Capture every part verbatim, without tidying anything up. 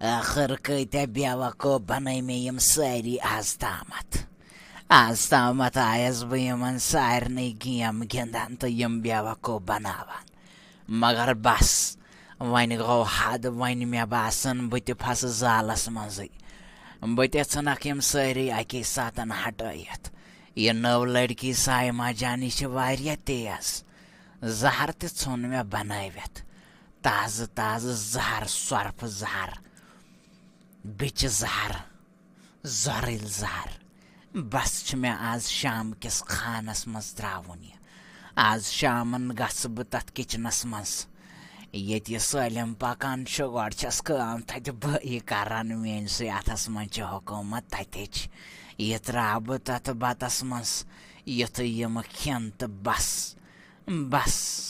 ٲخٕر کۭتیٛاہ بیوقوٗف بنٲے مےٚ یِم سٲری آز تامَتھ۔ آز تامَتھ آیَس بہٕ یِمَن سارنٕے گیم گِنٛدان تہٕ یِم بیوقوٗف بناوان۔ مگر بس، وۄنۍ گوٚو حد، وۄنۍ مےٚ باسان بہٕ تہِ پھسہٕ زالس منٛزٕے۔ بہٕ تہِ ژھٕنکھ یِم سٲری اکی ساتن ہٹٲیِتھ۔ یہِ نٔو لڑکی سایما جان، یہِ چھِ واریاہ تیز۔ زہر تہِ ژھوٚن مےٚ بنٲوِتھ۔ تازٕ تازٕ زہر، سۄرپھ زہر، بِچہِ زہر، زۄرٕلۍ زہر۔ بس چھُ مےٚ آز شام کِس خانس منٛز ترٛاوُن یہِ۔ آز شامن گژھٕ بہٕ تتھ کچنس منٛز، ییٚتہِ یہِ سٲلِم پکان چھُ۔ گۄڈٕ چھَس کٲم تتہِ بٲیی کران، میٲنۍ سٕے اتھس منٛز چھِ حکوٗمت، تتے چھِ۔ یہِ ترٛاوٕ بہٕ تتھ بتس منٛز، یُتھُے یِم کھٮ۪ن تہٕ بس، بس۔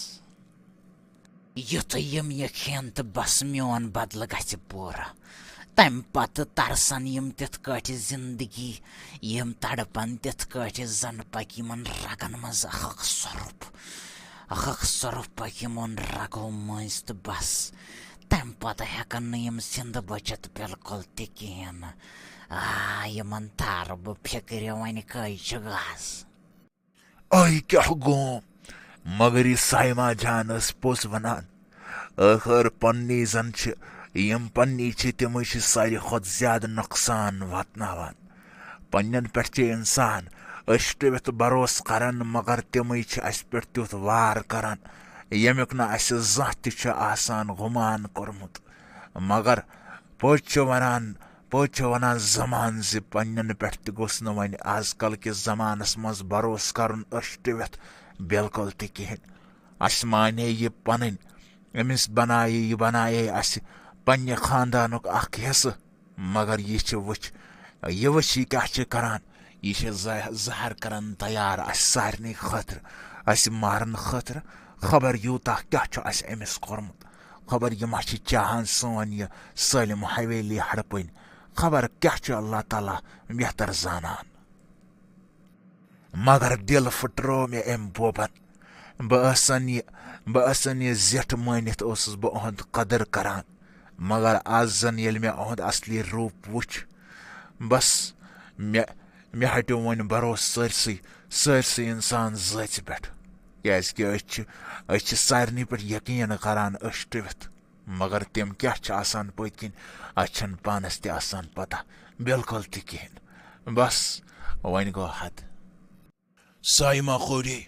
یُتھُے یِم یہِ کھٮ۪ن تہٕ بس، میون بدلہٕ گژھِ پوٗرٕ۔ تمہِ پتہٕ ترسن یِم تِتھ کٲٹھۍ زندگی، یِم تڑپن تِتھ کٲٹھۍ زن پکہِ یِمن رگن منٛز اکھ اکھ سۄرُپھ، اکھ اکھ سۄرُپھ پکہِ یِمن رگو مٔنٛزۍ تہٕ بس۔ تمہِ پتہٕ ہٮ۪کن نہٕ یِم زندٕ بٔچِتھ بالکل تہِ کِہیٖنۍ نہٕ۔ آ، یِمن تارٕ بہٕ فِکرِ، وۄنۍ کٔہۍ چھُ غز۔ آے کیٛاہ گوم؟ مگر یہِ سایما جان ٲس پوٚز ونان۔ ٲخٕر پننی زن چھِ، یِم پننی چھِ، تِمٕے چھِ ساروی کھۄتہٕ زیادٕ نۄقصان واتناوان۔ پننٮ۪ن پٮ۪ٹھ چھِ انسان أسۍ ٹُوِتھ بھروسہٕ کران، مگر تِمٕے چھِ اسہِ پٮ۪ٹھ تیُتھ وار کران، ییٚمیُک نہٕ اسہِ زانٛہہ تہِ چھُ آسان گُمان کوٚرمُت۔ مگر پوٚز چھُ ونان، پوٚز چھُ ونان زمان زِ پننٮ۪ن پٮ۪ٹھ تہِ گوٚژھ نہٕ وۄنۍ آز کل کِس زمانس منٛز بھروسہٕ کرُن أچھ ٹُوِتھ بالکل تہِ کِہینۍ۔ اسہِ مانے یہِ پنٕنۍ، أمِس بنایے، یہِ بنایے اسہِ پننہِ خاندانُک اکھ حصہٕ، مگر یہِ چھِ وٕچھ، یہِ وٕچھ یہِ کیٛاہ چھِ کران۔ یہِ چھِ زہ-، زہر کران تیار اسہِ سارنٕے خٲطرٕ، اسہِ مارن خٲطرٕ۔ خبر یوٗتاہ کیٛاہ چھُ اسہِ أمِس کوٚرمُت، خبر یہِ ما چھِ چاہان سٲنۍ یہِ سٲلِم حویلی ہڑپٕنۍ، خبر کیٛاہ چھُ اللہ تعالیٰ بہتر زانان۔ مگر دِل پھٕٹرو مےٚ أمۍ بوبن۔ بہٕ ٲسن یہِ، بہٕ ٲسن یہِ زِٹھ مٲنِتھ اوسُس بہٕ اُہُنٛد قدٕر کران، مگر از زن ییٚلہِ مےٚ اُہُنٛد اصلی روٗپ وُچھ، بس، مےٚ، مےٚ ہٹیو وۄنۍ بھروسہٕ سٲرسٕے، سٲرسٕے انسان ذٲژِ پٮ۪ٹھ۔ کیازِ کہِ أسۍ چھِ، أسۍ چھِ سارنٕے پٮ۪ٹھ یقیٖن کران أچھ ٹُوِتھ، مگر تِم کیٛاہ چھِ آسان پٔتۍ کِنۍ، اَسہِ چھَنہٕ پانَس تہِ آسان پَتہ بالکل تہِ کِہیٖنۍ۔ بس، وۄنۍ گوٚو حد۔ سایما خوری،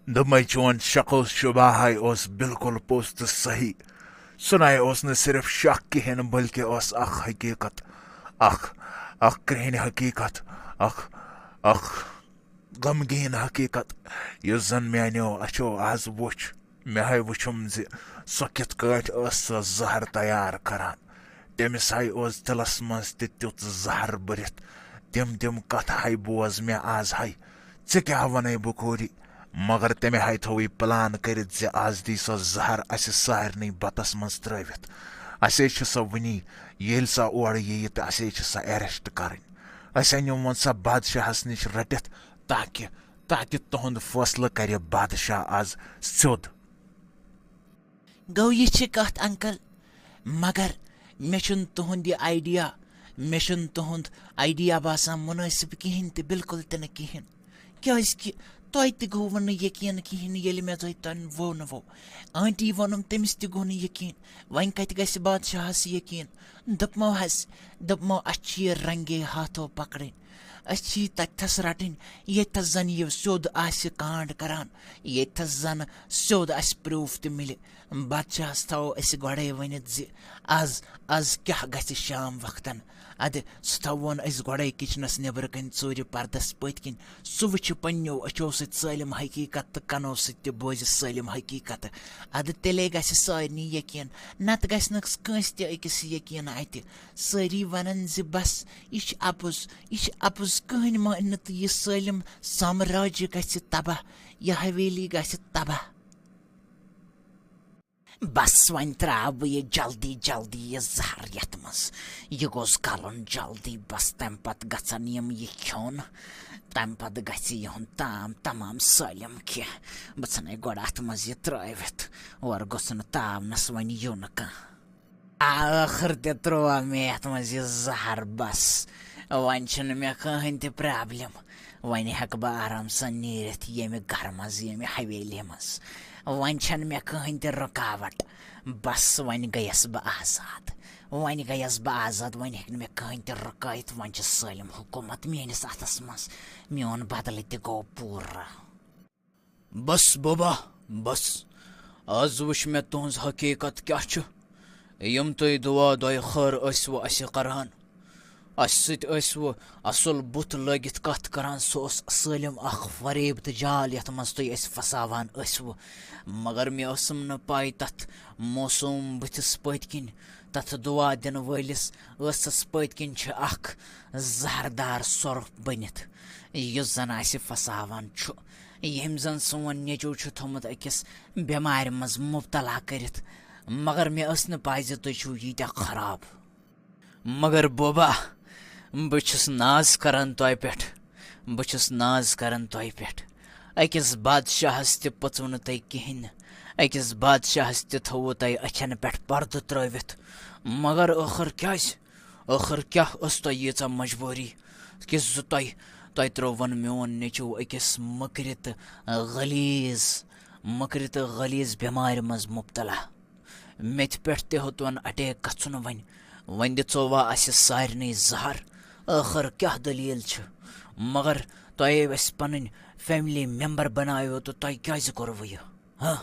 دوٚپمَے چون شک و شبہ ہاے اوس بالکل پوٚز تہٕ صحیح۔ سُہ نَے اوس نہٕ صرف شک کِہیٖنۍ، بلکہِ اوس اَکھ حقیٖقت، اَکھ، اَکھ کرٛہِنۍ حقیٖقت، اَکھ، اَکھ غمگیٖن حقیٖقت، یُس زن میانیو اچھو از وُچھ۔ مےٚ ہاے وُچھُم زِ سۄ کِتھ کٲٹھۍ ٲس سۄ زہر تیار کران۔ تٔمِس ہاے اوس دِلس منٛز تہِ تیُتھ زہر بٔرِتھ۔ تِم تِم کتھٕ ہاے بوز مےٚ از ہاے۔ ژےٚ کیٛاہ ونے بہٕ کوٗری؟ مگر تٔمۍ ہاے تھوو یہِ پلان کٔرِتھ زِ از دی سۄ زہر اسہِ سارنٕے بتس منٛز ترٲوِتھ۔ اسے چھِ سۄ وُنی، ییٚلہِ سۄ اورٕ یِیہِ تہٕ اسے چھِ سۄ arrest کرٕنۍ۔ اسہِ أنِو وۄنۍ سۄ بادشاہس نِش رٔٹِتھ، تاکہِ، تاکہِ تُہُنٛد فٲصلہٕ کرِ بادشاہ از سیوٚد۔ گوٚو یہِ چھِ کتھ، انکل، مگر مےٚ چھُنہٕ تُہُنٛد یہِ idea، مےٚ چھُنہٕ تُہُنٛد idea باسان مُنٲسِب کِہیٖنۍ تہِ، بالکل تہِ نہٕ کِہیٖنۍ۔ کیٛازِ کہِ تۄہہِ تہِ گوٚوٕ نہٕ یقیٖن کِہیٖنۍ، ییٚلہِ مےٚ تۄہہِ تۄہہِ ووٚنوٕ۔ آنٹی ووٚنُم، تٔمِس تہِ گوٚو نہٕ یقیٖن۔ وۄنۍ کتہِ گژھِ بادشاہس یقیٖن؟ دوٚپمو حظ، دوٚپمو، اسہِ چھِ یہِ رنگے ہاتھو پکڑٕنۍ۔ أسۍ چھِ یہِ تتہِ تھس رٹٕنۍ، ییٚتہِ تھس زن یہِ سیوٚد آسہِ کانڈ کران، ییٚتہِ تھس زن سیوٚد اسہِ proof تہِ مِلہِ۔ بادشاہس تھاوو أسۍ گۄڈے ؤنِتھ زِ از، از کیٛاہ گژھِ شام وقتن۔ ادٕ سُہ تھاوون أسۍ گۄڈے کچنس نیبرٕ کنہِ ژوٗرِ پردس پٔتۍ کِنۍ۔ سُہ وٕچھِ پننیو أچھو سۭتۍ سٲلِم حقیٖقت تہٕ کنو سۭتۍ تہِ بوزِ سٲلِم حقیٖقت۔ ادٕ تیٚلے گژھِ سارنٕے یقیٖن، نتہٕ گژھِ نہٕ کٲنٛسہِ تہِ أکِس یقیٖن اتہِ۔ سٲری ونن زِ بس، یہِ چھُ اپُز، یہِ چھُ اپُز، کٕہٕنۍ مانہِ نہٕ تہٕ یہِ سٲلِم سامراجہِ گژھِ تباہ، یہِ حویلی گژھِ تباہ۔ بس وۄنۍ ترٛاو بہٕ یہِ جلدی جلدی یہِ زہر یتھ منٛز۔ یہِ گوٚژھ گلُن جلدی، بس تمہِ پتہٕ گژھن یِم یہِ کھیوٚن، تمہِ پتہٕ گژھِ یِہُنٛد تام تمام سٲلِم کینٛہہ۔ بہٕ ژھٕنے گۄڈٕ اتھ منٛز یہِ ترٲوِتھ، اورٕ گوٚژھ نہٕ تاونس وۄنۍ یُن کانٛہہ۔ آ، ٲخٕر تہِ ترٛوو مےٚ یتھ منٛز یہِ زہر، بس وۄنۍ چھُنہٕ مےٚ کٕہٕنۍ تہِ پرابلم۔ وۄنۍ ہٮ۪کہٕ بہٕ آرام سان نیٖرِتھ ییٚمہِ گرٕ منٛز، ییٚمہِ حویلی منٛز۔ وۄنۍ چھَنہٕ مےٚ کٕہٕنۍ تہِ رُکاوٹ۔ بس وۄنۍ گٔیَس بہٕ آزاد۔ وۄنۍ گٔیَس بہٕ آزاد، وۄنۍ ہیٚکہِ نہٕ مےٚ کٕہٕنۍ تہِ رُکٲیِتھ۔ وۄنۍ چھِ سٲلِم حکوٗمت میٛٲنِس اَتھَس منٛز۔ میون بدلہٕ تہِ گوٚو پوٗرٕ۔ بس بوبا، بس۔ آز وٕچھ مےٚ تُہٕنٛز حقیٖقت کیٛاہ چھِ۔ یِم تُہۍ دُعا دۄیہِ خٲر ٲسوٕ اَسہِ کران، اَسہِ سۭتۍ ٲسوٕ اَصٕل بُتھ لٲگِتھ کَتھ کران، سُہ اوس سٲلِم اَکھ فریب تہٕ جال یَتھ منٛز تُہۍ اَسہِ پھساوان ٲسوٕ۔ مگر مےٚ ٲسٕم نہٕ پَے تَتھ معصوٗم بٕتھِس پٔتۍ کِنۍ، تَتھ دُعا دِنہٕ وٲلِس ٲسَس پٔتۍ کِنۍ چھِ اَکھ زہردار سۄرُپھ بٔنِتھ، یُس زَن اَسہِ پھساوان چھُ، ییٚمۍ زَن سون نیٚچوٗ چھُ تھوٚمُت أکِس بٮ۪مارِ منٛز مُبتلا کٔرِتھ۔ مگر مےٚ ٲس نہٕ پَے زِ تُہۍ چھِو ییٖتیٛاہ خراب۔ مگر بوبا، بہٕ چھُس ناز کران تۄہہِ پٮ۪ٹھ۔ بہٕ چھُس ناز کران تۄہہِ پٮ۪ٹھ۔ أکِس بادشاہس تہِ پٔژوٕ نہٕ تۄہہِ کِہیٖنۍ نہٕ۔ أکِس بادشاہس تہِ تھوٚوُ تۄہہِ أچھن پٮ۪ٹھ پردٕ ترٲوِتھ۔ مگر ٲخٕر کیازِ؟ ٲخٕر کیٛاہ ٲس تۄہہِ ییٖژاہ مجبوٗری کہِ زِ تۄہہِ، تۄہہِ ترٛووُن میون نیٚچوٗ أکِس مٔکرِ تہٕ غلیظ، مٔکرِ تہٕ غلیظ بٮ۪مارِ منٛز مُبتلا؟ مےٚ تہِ پٮ۪ٹھ تہِ ہیوٚتون اٹیک گژھُن وۄنۍ۔ وۄنۍ دِژوا اَسہِ سارنٕے زہر؟ ٲخٕر کیٛاہ دٔلیٖل چھِ؟ مگر تۄہے اَسہِ پنٕنۍ فیملی ممبر بناویو تہٕ تۄہہِ کیٛازِ کوٚروٕ یہِ؟ ہہ؟